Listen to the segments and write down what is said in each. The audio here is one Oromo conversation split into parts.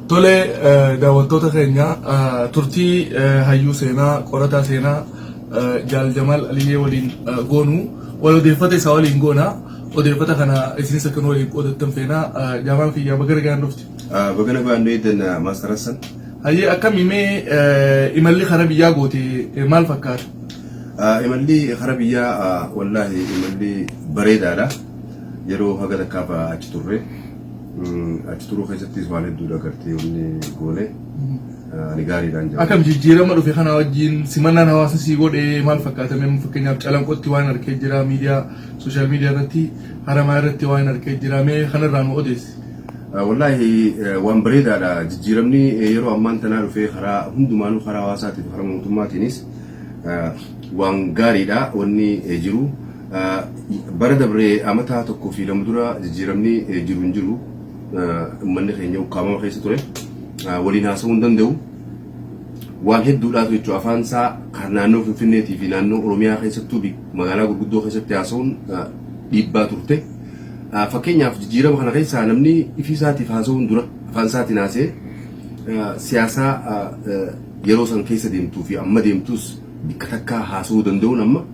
Tole daawwattoota keenya turtii hayyuu seenaa qorataa seenaa Jaal Jamaal Aliyyee waliin goonu wal odeeffata isaa waliin goona. Odeeffata kana isinis akka nu waliin qoodattan feena. Jamaal kiyyaa baga nagaan dhufte. Baga nagaan nu eegdan Maastar Hassan. Hayyee akkami mee imalli kara biyyaa goote maal fakkaata? Imalli kara biyyaa wallaahi imalli bareedaadha. Yeroo haga takkaaf achi turre. Achi turuu keessattis waan hedduudha gartee wanni goone. Ani gaariidhaan jira. Akkam jijjiirama dhufe kana wajjin simannaan hawaasni sii godhe maal fakkaata? Mee fakkeenyaaf Calanqootti waan arkee jira miidiyaa sooshaal miidiyaa irratti Haramaa irratti waan arkee jira mee kanarraa nu odeessi. Wallaahi waan bareedaadha. Jijjiiramni yeroo ammaan tanaa dhufee karaa hundumaanuu karaa hawaasaatiif karaa mootummaatiinis waan gaariidha wanni jiru. Bara dabre amata tokkoo fi lama dura jijjiiramni jiru hin jiru. Uummanni keenya ukkaamama keessa ture. Waliin haasa'uu hin danda'u. Waan hedduudhaatu jechuudha afaan isaa kan naannoo Finfinneetii fi naannoo Oromiyaa keessattuu magaalaa gurguddoo keessatti haasa'uun dhiibbaa turte. Fakkeenyaaf jijjiirama kana keessaa namni ifii isaatiif haasa'uun dura afaan isaatiin haasa'ee siyaasaa yeroo san keessa deemtuu fi amma deemtus bikka takkaa haasa'uu danda'uun amma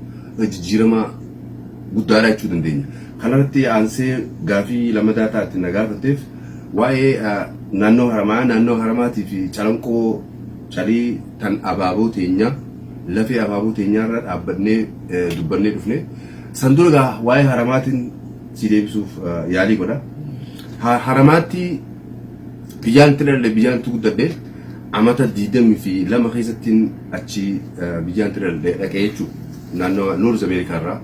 jijjiirama guddaadha jechuu dandeenya. Kanarratti aansee gaafii lamadaa taate na gaafatteef waa'ee naannoo Haramaa, naannoo Haramaatii fi Calanqoo calii tan abaaboo teenyaa lafee abaaboo teenyaarra dhaabbannee dubbannee dhufne. San dura gaa waa'ee Haramaatiin si deebisuuf yaalii godha. Haramaatti biyyaan itti dhaladhe biyyaan itti guddadhe amata 22 keessattiin achi biyyaan itti dhaladhe dhaqee jechuudha. Naannoo Noorz Ameerikaa irraa.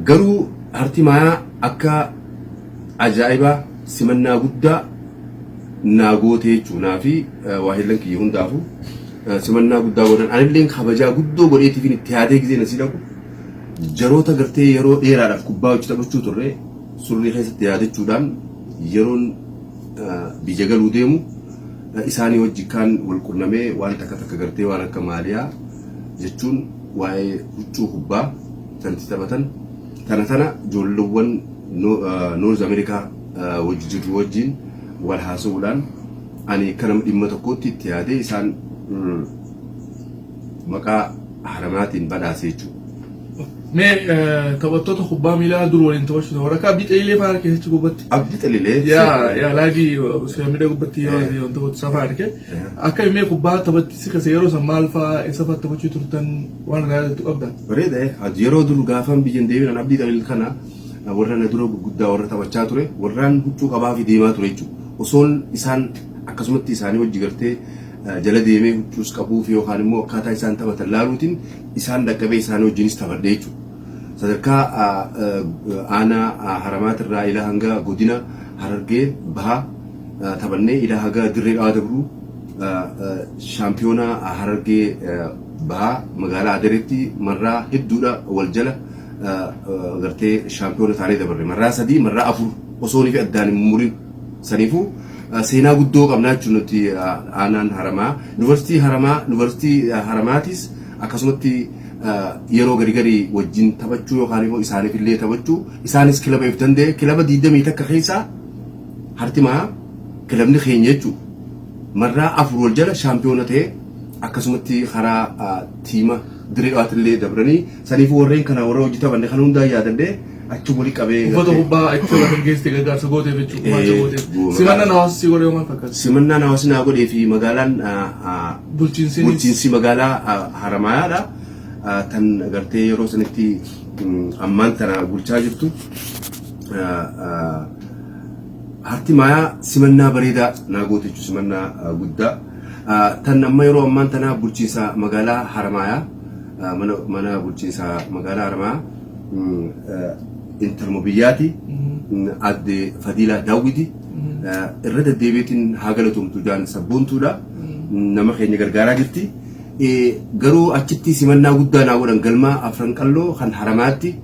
Garuu harti maayaa akka ajaa'ibaa simannaa guddaa naa gootee jechuudha. Naa fi waahillan kiyya hundaafuu simannaa guddaa godhan. Anilleen kabajaa guddoo godheetiifin itti yaadee gizee nasii dhaqu. Jaroota gartee yeroo dheeraadhaaf kubbaa hojii taphachuu turre surrii keessatti yaadachuudhaan yeroon biyya galuu deemu isaanii wajji kaan wal qunnamee waan takka takka gartee waan akka maaliyaa jechuun waa'ee huccuu kubbaa tanti taphatan tana tana ijoollewwan North America wajji jirru wajjiin wal haasa'uudhaan ani akka nama dhimma tokkootti itti yaadee isaan maqaa Haramaatiin badhaase jechuudha. Mee taphattoota kubbaa miilaa dur waliin taphachuu warra akka Abdii Xaliilee fa'aa argee achi gubbatti. Abdii Xaliilee. Yaa yaa laayivii sooshaal miidiyaa gubbatti yeroo yeroo taphatu safaa arge. Akka mee kubbaa taphatti si kase yeroo san maal fa'aa eessa fa'aa taphachuu turtan waan irraa yaadattu qabda. Bareeda yeroo dur gaafan biyyan deebinan Abdii Xaliil kana warra na dura gurguddaa warra taphachaa ture warraan huccuu qabaa fi deemaa ture jechuudha. Osoon isaan akkasumatti isaanii wajji gartee jala deemee huccuus qabuuf yookaan immoo akkaataa isaan taphatan laaluutiin isaan dhaqqabee isaanii wajjinis taphadhe jechuudha. Sadarkaa aanaa Haramaatirraa ilaa hanga godina Harargee bahaa taphannee ilaa haga Dirree Dhawaa dabruu shaampiyoonaa Harargee bahaa magaalaa Adareetti marraa hedduudha wal jala gartee shaampiyoona taanee dabarre marraa sadii marraa afur osoo fi addaan hin murin. Saniifuu seenaa guddoo qabnaa jechuun nuti aanaan Haramaa. Yuunivarsiitii Haramaa Yuunivarsiitii Haramaatis akkasumatti yeroo gari gari wajjin taphachuu yookaan immoo isaaniif illee taphachuu isaanis kilaba if danda'e kilaba 21 keessaa hartimaa kilabni keenya jechuudha. Marraa afur wal jala shaampiyoona ta'e akkasumatti karaa tiima Diree Dhawaatillee dabranii saniifuu warreen kana warra hojii taphanne kana hundaa yaadadhee achi wali qabee Uffata kubbaa achi lafa geessite gargaarsa gooteef jechuudha. Gumaacha gooteef. Simannaan hawaasa si godhe maal fakkaata? Simannaan hawaasni naa godhee fi magaalaan Bulchiinsinis. Bulchiinsi magaalaa Haramayaadha. Tan gartee yeroo sanitti ammaan tana bulchaa jirtu. Harti maayaa simannaa bareedaa naa goote jechuudha simannaa guddaa. Tan amma yeroo ammaan tana bulchiinsa magaalaa Haramaayaa mana bulchiinsa magaalaa Haramaayaa intaluma biyyaati aadde Fadiilaa Daawwiti irra deddeebiitiin haa galatomtu jaan sabboontuudha nama keenya gargaaraa jirti. Garuu achitti simannaa guddaa naa godhan galma Afran Qalloo kan Haramaatti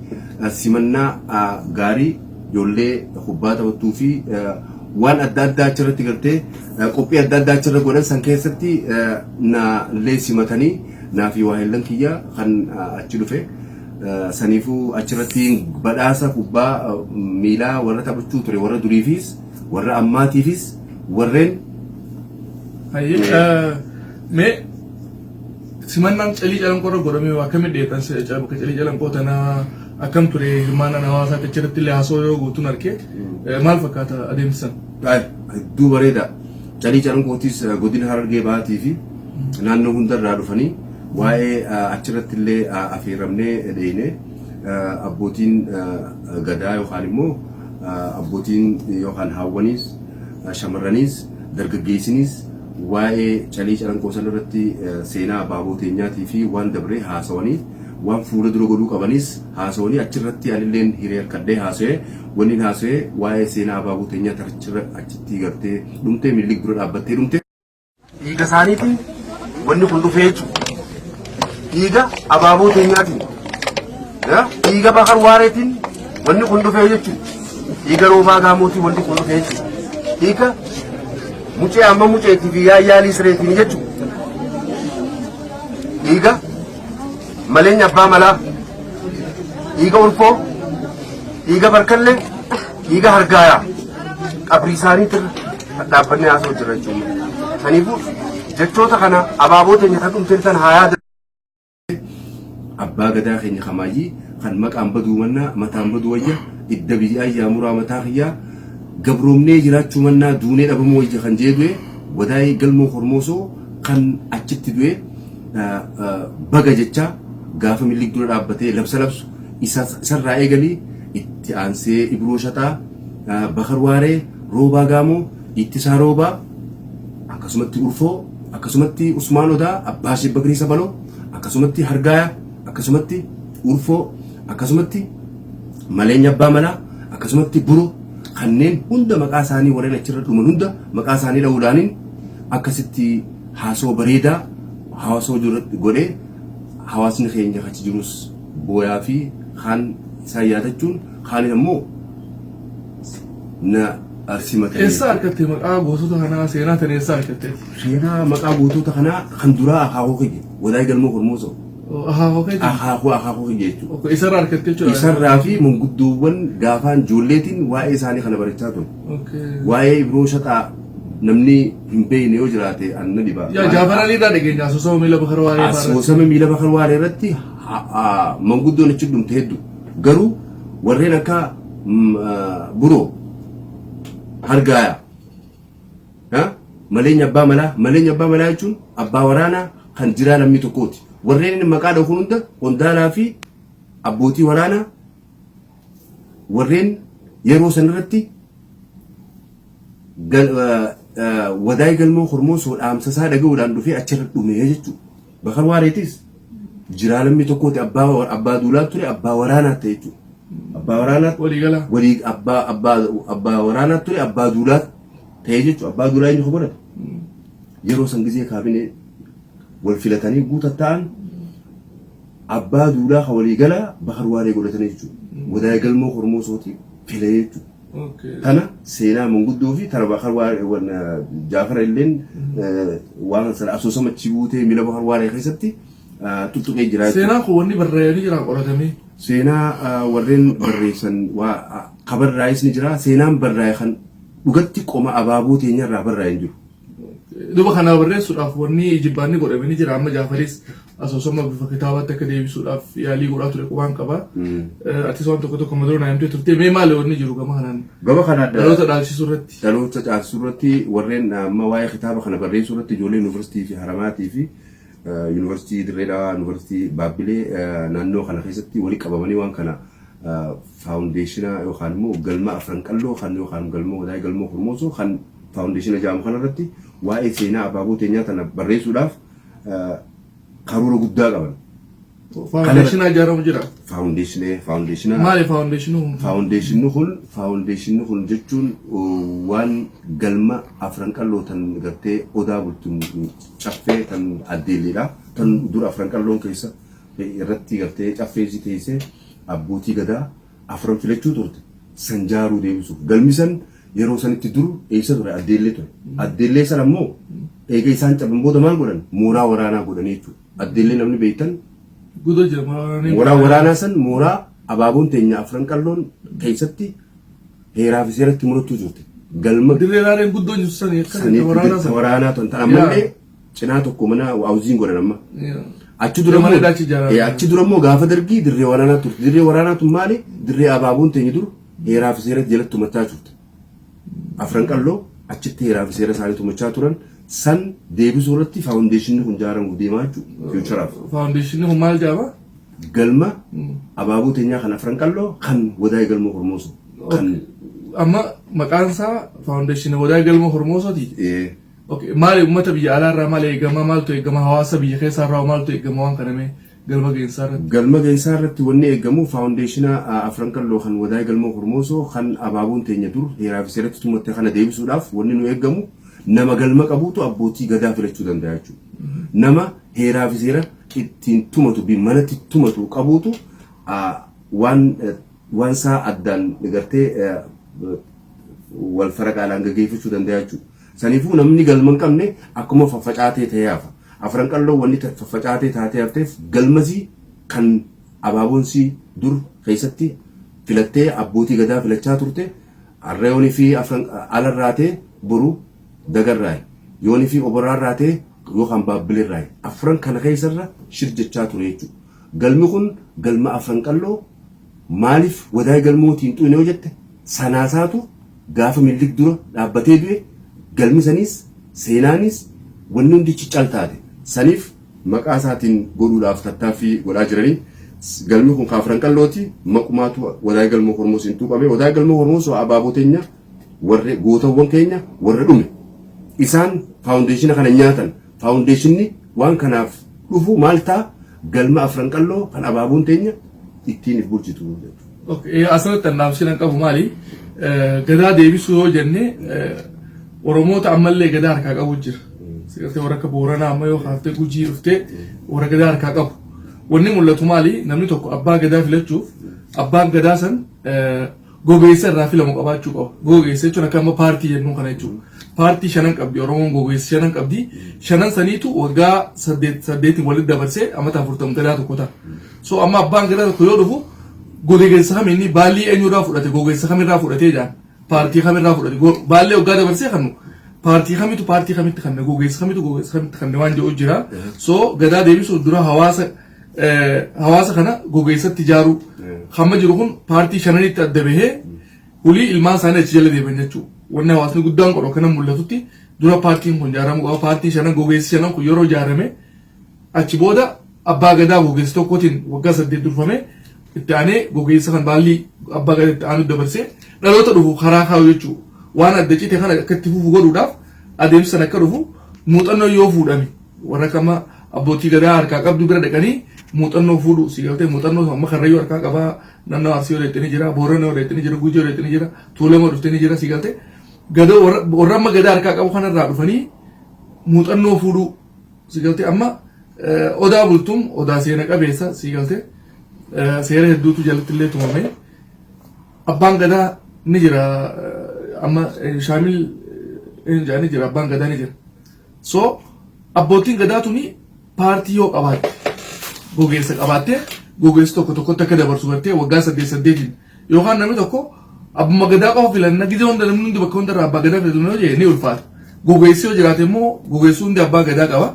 simannaa gaarii ijoollee kubbaa taphattuu fi waan adda addaa achirratti gartee qophii adda addaa achirra godhan san keessatti na illee simatanii naa fi waahillan kiyya kan achi dhufe. Saniifuu achirratti badhaasa kubbaa miilaa warra taphachuu ture warra duriifis warra ammaatiifis Warreen Hayyee mee simannaan Calii Calanqoo irra godhame akkamitti dhiyeettan bakka Calii Calanqoo tanaa akkam ture hirmaannaan hawaasaa achirratti illee haasoo yoo guutuun argee maal fakkaata adeemsi san? Hedduu bareeda. Calii Calanqootis godina Harargee Bahaatii fi naannoo hundarraa dhufanii waa'ee achirratti illee affeeramnee dheeyne abbootiin gadaa yookaan immoo abbootiin yookaan haawwaniis shamarraniis dargaggeessinis waa'ee Calii Calanqoo san irratti seenaa abaaboo teenyaatii fi waan dabree haasawanii waan fuula dura godhuu qabanis haasawanii achirratti anilleen hiree harkadhee haasawee wanni haasawee waa'ee seenaa abaaboo teenyaa achirra achitti gartee dhumtee Minilik dura dhaabbattee dhumte. Dhiiga isaaniitiin wanni kun dhufee jechuudha. Dhiiga abaaboo teenyaatiin. Dhiiga Bakar Waareetiin wanni kun dhufee jechuudha. Dhiiga Roobaa Gaamootiin wanni kun dhufee jechuudha. Dhiiga mucee amma muceetii fi yaayyaalii sireetiin jechuudha. Dhiiga maleenya abbaa malaa, dhiiga ulfoo, dhiiga barkallee, dhiiga hargaayaa qabrii isaaniitirra dhaabbannee haasa'u jirra jechuudha. Kanaafuu jechoota kana abaaboo teenya kan dhumteen tan haa yaada. Abbaa gadaa keenya kamaayyii kan maqaan baduu mannaa mataan baduu wayya idda biyyaa yaa muraa mataa kiyyaa gabroomnee jiraachuu mannaa duunee dhabamuu wayya kan jee du'e Wadaayii Galmoo Hormoosoo kan achitti du'e baga jecha gaafa Minilik dura dhaabbatee labsa labsu isarraa eegalii itti aansee Ibroo Shaxaa, Bakar Waaree, Roobaa Gaamoo, Ittisaa Roobaa, akkasumatti Urfoo, akkasumatti Usmaan Odaa, Abbaa Sheek Bakrii Sabaloo, akkasumatti Hargaaya, akkasumatti Urfoo, akkasumatti Maleenya Abbaa Malaa, akkasumatti Buro kanneen hunda maqaa isaanii warreen achirra dhuman hunda maqaa isaanii dha'uudhaaniin akkasitti haasoo bareedaa hawaasa godhee hawaasni keenya achi jirus booyaa fi kaan isaan yaadachuun kaanin ammoo na simatanii. Eessaa argatte maqaa gootota kanaa seenaa tan eessaa argatte? Seenaa maqaa gootota kanaa kan duraa akaakuu kiyya Wadaay Galmoo Hormoosoo. Akaakuu keetii? Akaakuu kiyya jechuudha. Isarraa argatte jechuudha. Isarraa fi manguddoowwan gaafaan ijoolleetiin waa'ee isaanii kana barachaa ture. Waa'ee Ibroo Shaxaa namni hin beekne yoo jiraate anna dhiba. Yaa Jaafar Alii irraa dhageenya asoosama miila Bakar Waaree fa'aa irratti. Asoosama miila Bakar Waaree irratti manguddoon achi dhumte hedduu. Garuu warreen akka Buroo Hargaaya Maleenya abbaa malaa Maleenya abbaa malaa jechuun abbaa waraanaa kan jiraa lammii tokkooti. Warreen inni maqaa dhahu kun hunda qondaalaa fi abbootii waraanaa warreen yeroo san irratti Wadaay Galmoo Hormoosoo dhaamsa isaa dhaga'uudhaan dhufee achirra dhume jechuudha. Bakar Waareetis jiraa lammii tokkooti abbaa duulaa ture abbaa waraanaa ta'e jechuudha. Abbaa waraanaa Waliigala. walii abbaa waraanaa ture abbaa duulaa ta'e jechuudha. Abbaa duulaa inni godhate. Yeroo san gizee kaabinee wal filatanii guuta ta'an abbaa duulaa ka waliigalaa Bakar Waaree godhatanii jechuudha. Wadaay Galmoo Hormoosooti filee jechuudha. Tana seenaa manguddoo fi tana Bakar Waaree Jaafar illeen waan sana asoosama achi buutee miila Bakar Waaree keessatti tuttuqee jira. Seenaan kun wanni barreeffamee jira qoratamee. Seenaa warreen barreessan waa ka barraa'es ni jira. Seenaan barraa'e kan dhugatti qoma abaaboo teenyarraa barraa'e hin jiru. Duba kana barreessuudhaaf wanni jibbaanni godhame ni jira. Amma Jaafaris asoosama bifa kitaabaatti akka deebisuudhaaf yaalii godhaa ture qubaan qaba. Atis waan tokko tokko madura naa himtee turte. Mee maali wanni jiru gama kanaan? Gama kanaan dhaloota dhaalchisuu irratti. Dhaloota dhaalchisuu irratti warreen amma waa'ee kitaaba kana barreessuu irratti ijoollee yuunivarsiitii fi Haramaatii fi yuunivarsiitii Dirree Dhawaa, yuunivarsiitii Baabbilee naannoo kana keessatti walitti qabamanii waan kana faawundeeshina yookaan immoo galma Afran Qalloo kan yookaan galma Wadaay Galmoo Hormoosoo kan faawundeeshina jedhamu kanarratti waa'ee seenaa abaaboo teenyaa tana barreessuudhaaf karoora guddaa qaban. Faawundeeshina ijaaramu jira. Faawundeeshinee faawundeeshina. Maali faawundeeshinni kun? Faawundeeshinni kun jechuun waan galma Afran Qalloo tan gartee odaa bultun caffee tan addeelleedha. Tan dur Afran Qalloon keessa irratti gartee caffee isii teessee abbootii gadaa afran filachuu turte san jaaruu deebisuuf. Galmi san yeroo sanitti dur eessa ture? Addeellee ture. Addeellee san ammoo eega isaan caban booda maal godhan? Mooraa waraanaa godhanii jechuudha. Addeellee namni beektan Guddoo jira mooraa mooraa waraanaa san mooraa abaaboon teenya Afran Qalloon keessatti heeraa fi seeratti murattuu turte. Galma Dirree raareen guddoon jirtu sanii akka sanii waraanaa sana. Waraanaa tan tan ammallee cinaa tokko mana hawuziin godhan amma. Achi dura Mana immoo daachi ijaarame. Achi dura immoo gaafa Dargii dirree waraanaa turte. Dirree waraanaa tun maali? Dirree abaaboon teenye dur heeraa fi seera jalatti tumachaa turte. Afran Qalloo achitti heeraa fi seera isaanii tumachaa turan san deebisuu irratti faawundeeshinni kun ijaaramuuf deemaa jechuudha. Fiicharaaf. Faawundeeshinni kun maal jedhama? Galma abaaboo teenyaa kan Afran Qalloo kan Wadaay Galmoo Hormoosu. Kan Amma maqaan isaa faawundeeshinii Wadaay Galma Hormoosooti. Okay. Maali uummata biyya alaa irraa maal eegama? Maaltu eegama? Hawaasa biyya keessaa irraa maaltu eegama waan kana mee galma geensaa irratti? Galma geensaa irratti wanni eegamu faawundeeshina Afran Qalloo kan Wadaay Galmoo Hormoosoo kan abaaboon teenya dur heeraa fi seeratti tumatte kana deebisuudhaaf wanni nu eegamu nama galma qabuutu abbootii gadaa filachuu danda'a jechuudha. Nama heeraa fi seera ittiin tumatu bi manatti tumatu qabuutu waan isaa addaan gartee wal faraqaadhaan gaggeeffachuu danda'a jechuudha. Saniifuu namni galma hin qabne akkuma faffacaatee ta'ee hafa. Afran Qalloo wanni faffacaatee taatee hafteef galmasii kan abaaboonsii dur keessatti filattee abbootii gadaa filachaa turte har'a yoonii fi afran alarraatee boru dagarraayi. Yoonii fi oboraarraatee yookaan baabbileerraayi. Afran kana keessarra shir jechaa ture jechuudha. Galmi kun galma Afran Qalloo maaliif Wadaay Galmootiin xuyne yoo jette, sanaasaatu gaafa Minilik dura dhaabbatee du'e, galmi saniis seenaanis wanni hundi cal taate. Saniif maqaa isaatiin godhuudhaaf tattaaffii godhaa jiranii. Galmi kun ka Afran Qallooti, maqumaatu Wadaay Galmoo Hormoosiin tuqame. Wadaay Galmoo Hormoos abaaboo teenya, warra gootawwan keenya warra dhume. Isaan faawundeeshina kana nyaatan. Faawundeeshinni waan kanaaf dhufu maal ta'a? Galma Afran Qalloo kan abaaboon teenya ittiin if bulchitu jechuudha. Okay, asirratti an dhaamsi nan qabu maali? Gadaa deebisuu yoo jenne, Oromoota ammallee gadaa harkaa qabu jira. Sigartee warra akka Booranaa amma yoo kaaftee Gujii dhuftee warra gadaa harkaa qabu. Wanni mul'atu maali? Namni tokko abbaa gadaa filachuuf abbaan gadaa san gogeessa irraa filamu qabaachuu qaba. Gogeessa jechuun akka amma paartii jennu kana jechuudha. Paartii shanan qabdi, Oromoon gogeessa shanan qabdi. Shanan saniitu waggaa saddeet saddeetiin walitti dabarsee amata 40 gadaa tokko ta'a. So amma abbaan gadaa tokko yoo dhufu gogeessa kam inni baallii eenyurraa fudhate, gogeessa kamirraa fudhatee jedhan, paartii kamirraa fudhate, baallee waggaa dabarsee kanu paartii kamitu paartii kamitti kanne, gogeessa kamitu gogeessa kamitti kanne waan jedhu jira. So gadaa deebisuuf dura hawaasa kana gogeessatti ijaaruu. Hamma jiru kun paartii shananitti adda bahee hulii ilmaan isaanii achi jala deeman jechuudha. Wanni hawaasni guddaan godhu akkana mul'atutti dura paartiin kun ijaaramuu qaba. Paartii shanan, gogeessi shanan kun yeroo ijaarame, achi booda abbaa gadaa gogeessa tokkootiin waggaa 8 durfame, itti aanee gogeessa kan baallii abbaa gadaa itti aanu dabarsee dhaloota dhufu karaa kaa'u jechuudha. Waan adda cite kana akka itti fufu godhuudhaaf adeemsa sana akka dhufu muuxannoo yoo fuudhame, warra kama abbootii gadaa harkaa qabdu bira dhaqanii muuxannoo fuudhu, si galtee, muuxannoo amma Karrayyuu harkaa qabaa, naannoo Arsii yoo dheettanii jira, Boorana yoo dheettanii jira, Gujii yoo dheettanii jira, Tuulama dhuftanii jira, si galtee gadaa warra amma gadaa harkaa qabu kanarraa dhufanii muuxannoo fuudhuu, si galtee. Amma Odaa Bultum odaa seena qabeessa, si galtee, seera hedduutu jalatti illee tumame. Abbaan gadaa ni jira, amma Shaamil ni jira, abbaan gadaa ni jira. So abbootiin gadaa tuni paartii yoo qabaatte, gogeessa qabaatte, gogeessi tokko tokkotti akka dabarsu gartee waggaa saddeet saddeetiin, yookaan namni tokko abbuma gadaa qofa filanna, gizee hunda namni hundi bakka hundarraa abbaa gadaa filatu yoo jee ni ulfaata. Gogeessi yoo jiraate immoo gogeessi hundi abbaa gadaa qaba.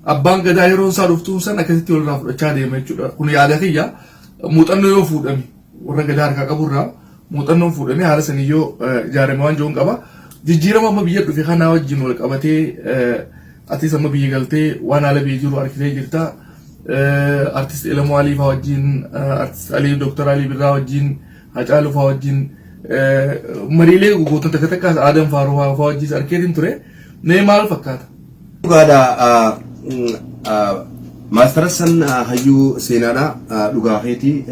Abbaan gadaa yeroo isaa dhuftuun san akkasitti walirraa fudhachaa deema jechuudha. Kun yaada kiyya. Muuxannoo yoo fuudhame, warra gadaa harkaa qaburraa muuxannoon fuudhamee haala sanii yoo ijaarame waan jiruun qaba. Jijjiirama amma biyya dhufe kanaa wajjin wal qabatee, atis amma biyya galtee waan haala biyya jiru harkisee jirta. Artist Elamoo Alii faa wajjin, Artist Alii Dooktar Alii Birraa wajjin, Hacaaluu faa wajjin, mariilee gootota takka takkaas Aadam Faaruu faa wajjis arkeetiin ture. Mee maal fakkaata? Dhugaadha. Maastar Hassan hayyuu seenaadha. Dhugaa keetii,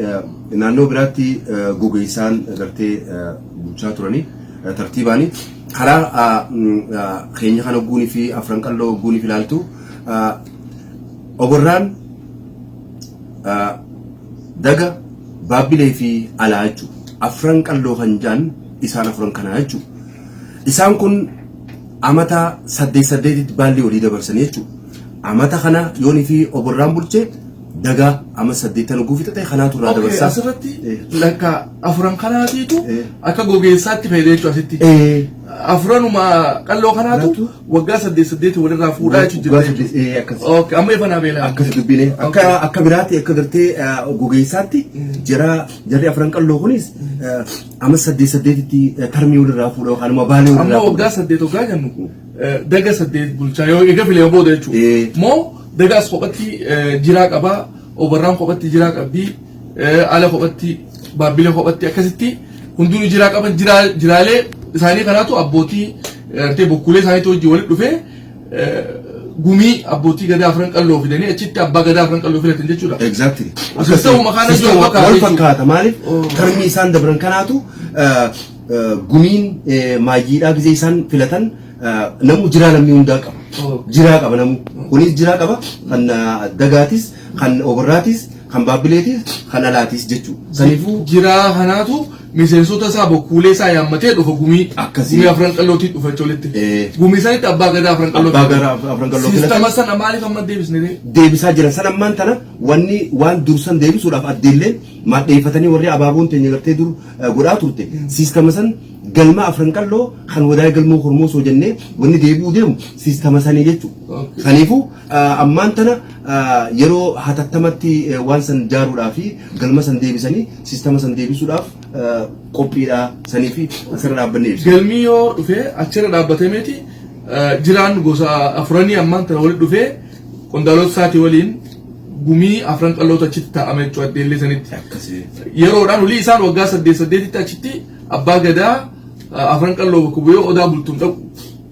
naannoo biraatti gogeessaan gartee bulchaa turanii tartiibaani. Karaa keenya kana guunii fi Afran Qalloo guunii fi ilaaltu, Oborraan, Daga, Baabbilee fi Alaa jechuudha. Afran Qalloo kan jedhan isaan afran kanaa jechuudha. Isaan kun amata saddeet saddeetitti baallii walii dabarsanii jechuudha. Amata kana yoonii fi Oborraan bulchee Dagaa amma 8 oguu fixate kanaatu irraa Okay, dabarsaa. asirratti lakka afuran kanaatiitu Eh. akka gogeessaatti fayyada jechuudha asitti. Afuranuma qalloo kanaatu Kanaatu waggaa 8 8 walirraa fuudhaa jechuudha Waggaa jirta 8, jechuudha. akkasi. Okay, amma ifa naa beelaa. Akkasi dubbiine akka akka biraatti akka gartee gogeessaatti jara jarri afran qalloo kunis amma 8 8tti tarmii walirraa fuudha yookaan immoo baalee Amma walirraa waggaa fuudha. 8 waggaa jennu daga 8 bulchaa yoo eega filee booda jechuudha. Moo dagaas kophatti jiraa qabaa, obarraan kophatti jiraa qabdi, ala kophatti, baabbilee kophatti akkasitti hundinuu jiraa qaban jiraa jiraalee isaanii kanaatu abbootii gartee bokkuulee isaaniitti wajjin walitti dhufee gumii abbootii gadaa afran qalloo fidanii achitti abbaa gadaa afran qalloo filatan jechuudha. Exactly. Sistemuma kana Sistema wal fakkaata wal jechuudha. fakkaata maaliif Oh. tarmii isaan dabran kanaatu gumiin maayyiidhaa gisee isaan filatan namu jiraa lammii hundaa qaba. Oh. Jiraa qaba namu. Kunis jiraa qaba kan dagaatis kan obarraatis kan baabbileetis kan alaatis jechuudha. Saniifuu Jiraa kanaatu miseensota isaa bokkuulee isaa yaammatee dhufa gumii Akkasii. gumii afran qallootii dhufa jechuudha. Gumii sanitti abbaa gadaa afran qalloo Abbaa gadaa afran qalloo filatan. Sistama sana maaliif amma deebisne ree? Deebisaa jiran san ammaan tana wanni waan dursan deebisuudhaaf addeelleen maadheeffatanii warri abaaboon teenya gartee dur godhaa turte siistama san galma afran qalloo kan wadaay galmoo hormoosoo jennee wanni deebi'uu deemu siistama sanii jechuudha. Saniifuu ammaan tana yeroo hatattamatti waan san jaaruudhaa fi galma san deebisanii siistama san deebisuudhaaf qophiidha sanii fi asirra dhaabbannee ibsa. Galmii yoo dhufee achirra dhaabbatee meeti jiraan gosa afuranii ammaan tana walitti dhufee qondaalota isaatii waliin gumii afran qalloota achitti taa'ame jechuudha addeellee sanitti. Akkasii. Yeroodhaan olii isaan waggaa 8 8tti achitti abbaa gadaa afran qalloo bakka bu'ee odaa bultuun dhaqu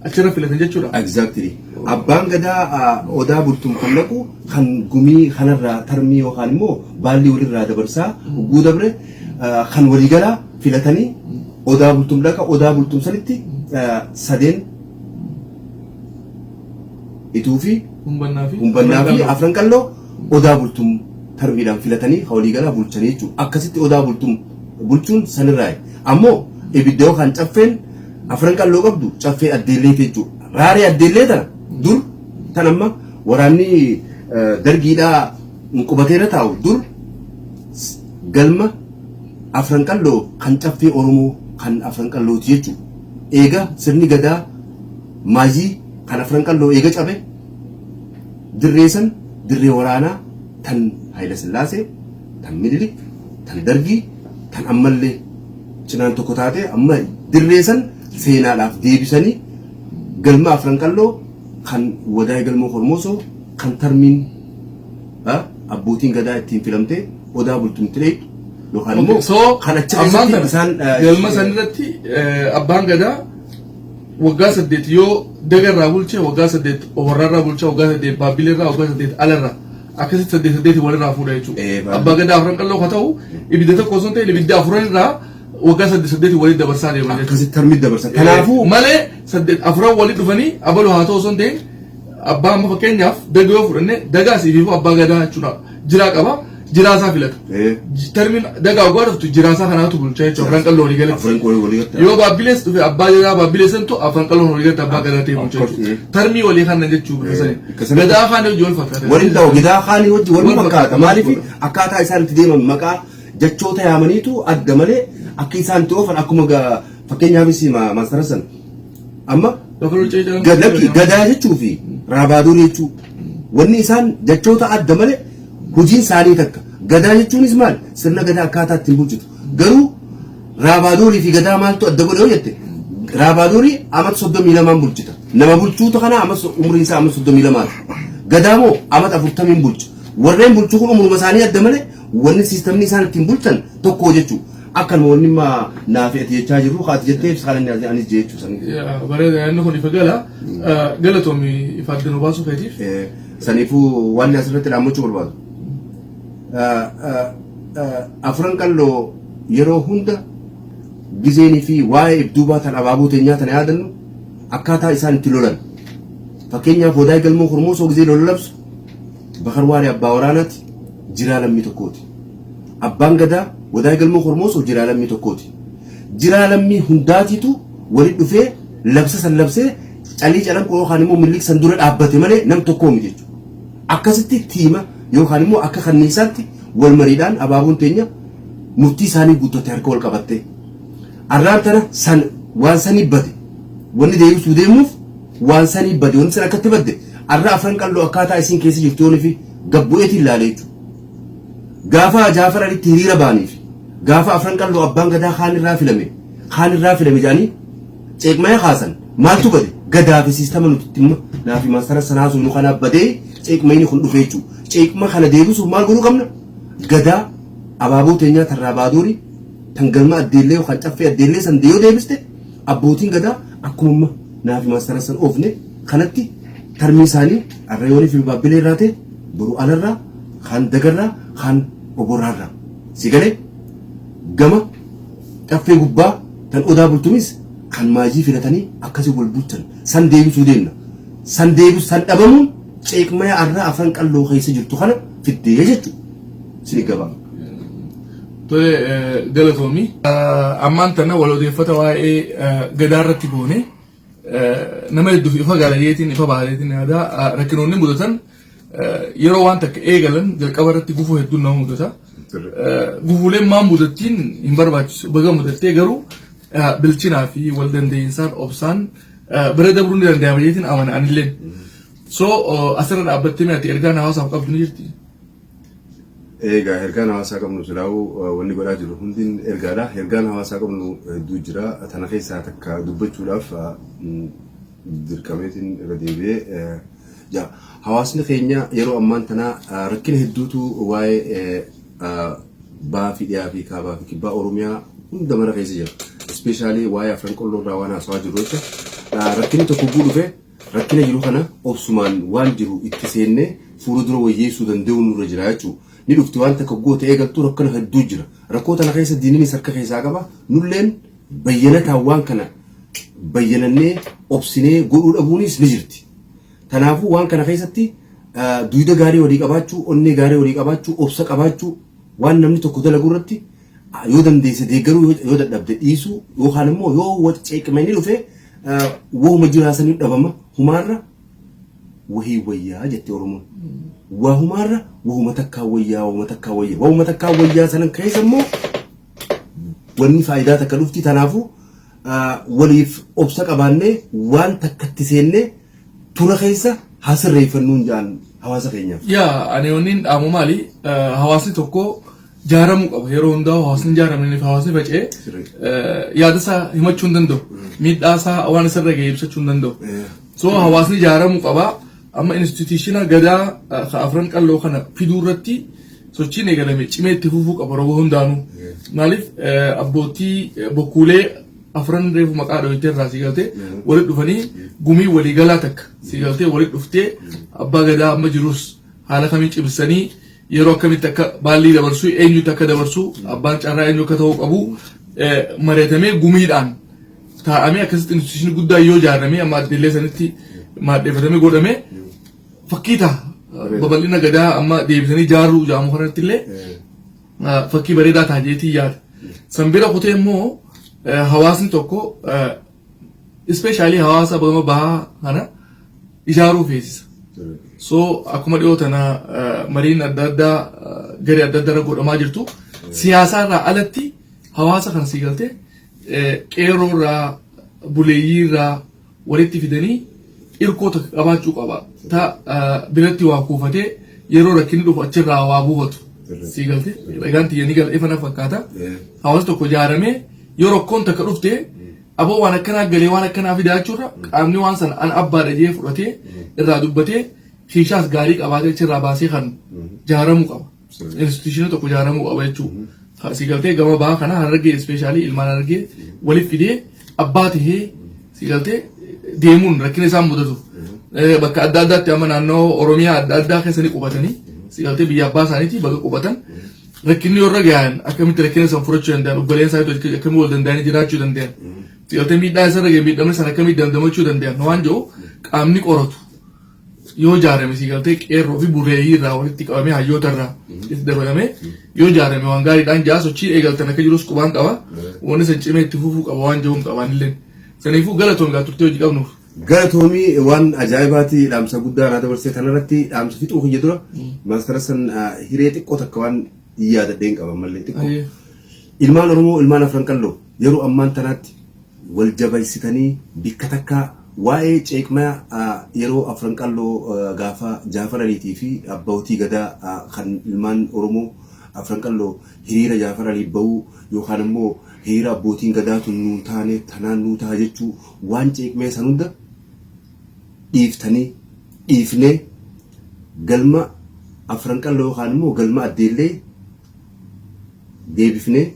achirra filatan jechuudha. Exactly. Abbaan gadaa odaa bultuun kan dhaqu kan gumii kanarraa tarmii yookaan immoo baallii walirraa dabarsaa ugguu dabre kan waliigalaa filatanii odaa bultuun dhaqa odaa bultuun sanitti sadeen ituu fi Humbannaa fi humbannaa fi afran qalloo odaa bultuun tarmiidhaan filatanii kan waliigalaa bulchanii jechuudha. Akkasitti odaa bultuun bulchuun sanirraayi. Ammoo ibidda yookaan caffeen afran qalloo qabdu caffee addeelleeti jechuudha. Raaree addeellee tana dur tan amma waraanni dargiidhaa qubateera taa'u dur galma afran qalloo kan caffee Oromoo kan afran qallooti jechuudha. Eega sirni gadaa maayii kan afran qalloo eega cabe dirree san dirree waraanaa tan Hayila Sillaasee, tan Minilik, tan Dargii, tan ammallee cinaan tokko taatee amma dirree san seenaadhaaf deebisanii galma afran qalloo kan wadaay galmoo hormoosoo kan tarmiin abbootiin gadaa ittiin filamtee odaa bultumti dheeytu yookaan immoo So kan achi ammaan keessatti tana isaan galma san irratti abbaan gadaa waggaa 8 yoo daga irraa bulche waggaa 8 obarraa irraa bulcha waggaa 8 baabbilee irraa waggaa 8 ala irraa akkasitti 8 8 walirraa fuudha jechuudha. Abbaa gadaa afran qalloo haa ta'u ibidda tokko osoo hin ta'in ibidda afuran irraa waggaa 8 8 walitti dabarsaa deeman jechuudha. Akkasitti tarmii dabarsan. Kanaafuu Malee 8 afuran walitti dhufanii abalu haa ta'u osoo hin ta'in abbaa amma fakkeenyaaf daga yoo fudhanne dagaa siif abbaa gadaa jechuudha. Jiraa qaba jiraa isaa filata. Termiin dagaa waggaa dhuftu jiraa isaa kanaatu bulcha jechuudha afran qalloo walii galatti. Afran qalloo walii galatti. Yoo baabbilees dhufe abbaa gadaa baabbilee santu afran qalloon walii galatti abbaa gadaa ta'e bulcha jechuudha. Tarmii walii kana jechuu bifa sanii. Gadaa kaanii hojii wal fakkaata. Waliin ta'u gadaa kaanii hojii wal Wal fakkaata. fakkaata. Maaliif akkaataa isaan itti deeman maqaa jechoota yaamaniitu adda malee akka isaan itti oofan akkuma fakkeenyaafis maastara san amma Lafa luccee jedhamu. Lakki gadaa jechuu fi raabaadorii jechuu wanni isaan jechoota adda malee hojiin isaanii takka. Gadaa jechuunis maal sirna gadaa akkaataa ittiin bulchitu. Garuu raabaadorii fi gadaa maaltu adda godhe yoo jette raabaadorii amata 32n bulchita. Nama bulchuutu kana amata umriin isaa amata 32ti. Gadaa moo amata 40n bulchu. Warreen bulchu kun umruma isaanii adda malee wanni siistamni isaan ittiin bulchan tokko jechuudha. Akkanuma wanni imma naa fi ati jechaa jirru ka ati jettee ibsa kan inni anis jee jechuu sanii. Yaa, Bareeda yaadni kun ifa gala. Galatoomi ifa adda nu baasuu keetiif. Saniifuu wanni asirratti dhaammachuu barbaadu. Afran qalloo yeroo hunda gizeenii fi waa'ee ibduubaa tan abaaboo teenyaa tana yaadannu akkaataa isaan itti lolan. Fakkeenyaaf Wadaay Galmoo Hormoosoo gizee lola labsu Bakar Waaree abbaa waraanaati jiraa lammii tokkooti. Abbaan Gadaa Wadaay Galmoo Hormoosoo jiraa lammii tokkooti. Jiraa lammii hundaatiitu walitti dhufee labsa san labsee calii calanqoo yookaan immoo milliq san dura dhaabbate malee nam tokkoo miti jechuudha. Akkasitti tiima Yookaan immoo akka kanniisaatti wal mariidhaan abaaboon teenya murtii isaanii guuttatte harka wal qabattee. Arraan tana san waan sanii bade wanni deebisuu deemuuf waan sanii bade wanni san akkatti badde arra Afran Qalloo akkaataa isiin keessa jirtu yoonii fi gabbu'eetiin ilaalee jechuudha. Gaafa Jaafar Alitti hiriira ba'aniif gaafa Afran Qalloo abbaan gadaa kaan irraa filame kaan irraa filame jedhanii ceeqmaya kaasan maaltu bade gadaa fi siistama nuti itti naa fi maastara sanaa sunu kanaa badee ceeqmayni kun dhufe jechuudha. Ceeqma kana deebisuuf maal godhuu qabna? Gadaa abaaboo teenyaa tarraa baadoori tan galma addeellee yookaan caffee addeellee san yoo deebiste abbootiin gadaa akkuma amma naa fi maastara san oofne kanatti tarmii isaanii arra yoonii fi baabbilee irraa ta'e boru alarraa kaan dagarraa kaan oborraarraa si galee gama caffee gubbaa tan odaa bultumis kan maajii filatanii akkasii wal bulchan san deebisuu deemna san deebisu san dhabamuun ceeqmaya arraa Afran Qalloo keessa jirtu kana fiddee jechuudha. Sini gabaa. Tole, galatoomi. Ammaan tana wal odeeffata waa'ee gadaa irratti goone nama hedduuf ifa gaalayeetiin ifa baaleetiin yaadaa rakkinoonni mudatan yeroo waan takka eegalan jalqaba irratti gufuu hedduun nama mudata. Gufuuleen maan mudattiin hin barbaachisu baga mudattee garuu bilchinaa fi wal dandeeyinsaan obsaan bira dabruun ni danda'ama jeetiin amana anilleen. So asirra dhaabbattee mi'aatti ergaan hawaasaaf qabdu ni jirti. Egaa ergaan hawaasaa qabnu silaa'uu wanni godhaa jiru hundin ergaadha. Ergaan hawaasaa qabnu hedduu jira. Tana keessaa takka dubbachuudhaaf dirqameetiin irra deebi'ee jira. Hawaasni keenya yeroo ammaan tanaa rakkina hedduutu waa'ee bahaa fi dhiyaa fi kaabaa fi kibbaa Oromiyaa hunda mara keessa jira. Especially waa'ee Afran Qalloo irraa waan haasawaa jiru jecha rakkinni tokko guu dhufe rakkina jiru kana obsumaan waan jiru itti seennee fuula dura wayyeessuu danda'uu nurra jira jechuudha. Ni dhufti waan takka goota eegaltu rakkina hedduu jira. Rakkoo tana keessa diininis harka keessaa qaba. Nulleen bayyanataan waan kana bayyanannee obsinee godhuu dhabuunis ni jirti. Kanaafuu waan kana keessatti duyda gaarii walii qabaachuu, onnee gaarii walii qabaachuu, obsa qabaachuu, waan namni tokko dalagu irratti yoo dandeesse deeggaruu yoo dadhabde dhiisuu yookaan immoo yoo ceeqmanii dhufe wahuma jiraasanii dhabama humaarra wahii wayyaa jette Oromoon. Waa humaarra wahuma takkaa wayyaa wahuma takkaa wayyaa wahuma takkaa wayyaa sanan keessa immoo wanni faayidaa takka dhufti. Tanaafuu waliif obsa qabaannee waan takkatti seennee tura keessa haa sirreeffannuun jaan hawaasa keenyaaf. Yaa ani wanni dhaamu maali hawaasni tokko jaaramuu qaba yeroo hundaa hawaasni jaaramanii fi hawaasni faca'ee yaada isaa himachuu hin danda'u. Miidhaa isaa waan isarra ga'e ibsachuu hin danda'u. So hawaasni jaaramuu qaba. Amma institution gadaa ka Afran Qalloo kana fiduu irratti sochiin eegalame cimee itti fufuu qaba roga hundaanuu. Maaliif abbootii bokkuulee afran reefu maqaa dhoyitee irraa si galtee walitti dhufanii gumii waliigalaa takka si galtee walitti dhuftee abbaa gadaa amma jirus haala kamiin cimsanii yeroo akkamitti akka baallii dabarsuu eenyutti akka dabarsuu abbaan carraa eenyu akka ta'uu qabu mari'atamee gumiidhaan taa'amee akkasitti institution guddaa yoo ijaarame amma addeellee sanitti maadheeffatamee godhame fakkii ta'a. Babal'ina gadaa amma deebisanii ijaaruu jedhamu kanatti illee fakkii bareedaa ta'a jeetii yaada. San bira kutee immoo hawaasni tokko especially hawaasa gama bahaa kana ijaaruu feesisa. So akkuma dhiyoo tana mariin adda addaa garee adda addaa irra godhamaa jirtu siyaasaa irraa alatti hawaasa kana sii galtee qeerroo irraa buleeyyii irraa walitti fidanii irkoo takka qabaachuu qaba. Ta biratti waa kuufatee yeroo rakkinni dhufu achirraa waa buufatu. Sii galtee egaan tiyya ni gala ifa na fakkaata. Hawaasni tokko ijaaramee yoo rakkoon takka dhufte aboo waan akkanaa galee waan akkanaa fidaa jechuurra qaamni waan sana an abbaadha jee fudhatee irraa dubbatee kiishaas gaarii qabaatee achirraa baasee kan jaaramuu qaba. Institution tokko jaaramuu qaba jechuudha. Si galtee gama bahaa kana Harargee especially ilmaan Harargee waliif fidee abbaa tahee si galtee deemuun rakkina isaan mudatu. Bakka adda addaatti amma naannoo Oromiyaa adda addaa keessa ni qubatanii si galtee biyya abbaa isaaniitii bakka qubatan. Rakkinni yoo irra gahan akkamitti rakkina san furachuu danda'an obboleen isaanii akkamitti wal danda'anii jiraachuu danda'an. Si galtee miidhaa isarra gahe miidhamni sana akkamitti dandamachuu danda'an waan jiru qaamni qoratu yoo ijaarame si galtee qeerroo fi bureeyyii irraa walitti qabamee hayyoota irraa itti dabalamee yoo ijaarame waan gaariidhaan jaa sochii eegaltan akka jirus qubaan qaba. Wanni san cimee itti fufuu qaba waan jiruun qabaan illee. Saniifuu galatoon gaa turtee hojii qabnuuf. Galatoomii, waan ajaa'ibaati, dhaamsa guddaa naa dabarsee. Kanarratti dhaamsa fixuu kiyya dura, maastara san, hiree xiqqoo takka waan yaadadheen qaba mallee xiqqoo. Ilmaan Oromoo, ilmaan Afran Qalloo, yeroo ammaan tanaatti wal jabeessitanii bikka takka waa'ee ceeqmaa yeroo Afran Qalloo gaafa Jaafar Aliitii fi abbootii gadaa kan ilmaan Oromoo Afran Qalloo hiriira Jaafar Alii bahuu yookaan immoo hiriira abbootiin gadaa tun nuu taane tanaan nuu ta'a jechuu, waan ceeqmee san hunda dhiiftanii, dhiifnee, galma Afran Qalloo yookaan immoo galma Addeellee deebifnee,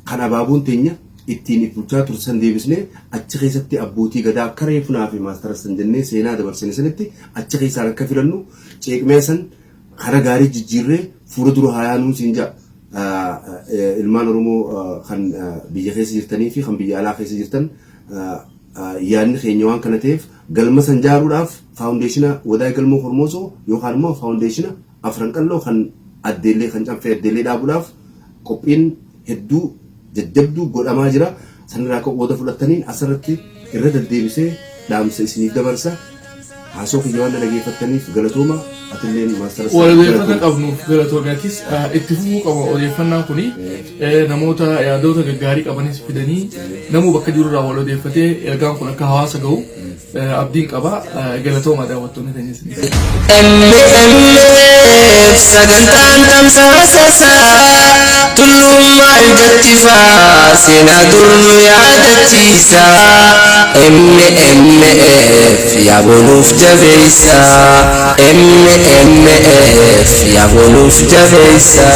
kan abaaboon teenya ittiin if bulchaa tursan deebisnee, achi keessatti abbootii gadaa akka reefunaa fi maastara san jennee seenaa dabarsine sanitti achi keessaan akka filannu, ceeqmee san kara gaarii jijjiirree fuula dura haa yaanuun siin ja'a. Ilmaan Oromoo kan biyya keessa jirtanii fi kan biyya alaa keessa jirtan, yaadni keenya waan kana ta'eef, galma san jaaruudhaaf foundation Wadaay Galmoo Kormoosoo yookaan immoo foundation Afran Qalloo kan Addeellee, kan Caffee Addeellee dhaabuudhaaf qophiin hedduu jajjabduu godhamaa jira. Sanirraa akka qooda fudhattaniin asirratti irra deddeebisee dhaamsa isiniif dabarsa. Haasoo kiyya waan na dhageeffattaniif galatooma. Atilleen, maastara, Wal odeeffata qabnuuf galatoomiyatis itti fufuu qaba odeeffannaan kuni. Namoota yaadota gaggaarii qabanis fidanii, namuu bakka jirurraa wal odeeffatee ergaan kun akka hawaasa gahu abdiin qaba. Galatooma daawwattoonni keenya isinis. MMF sagantaan tamsaasasaa tulluun maal jettifaa seenaa dur nu yaadachiisa. MMF yaabonuuf jabeessa. MMF yaabonuuf jabeessa.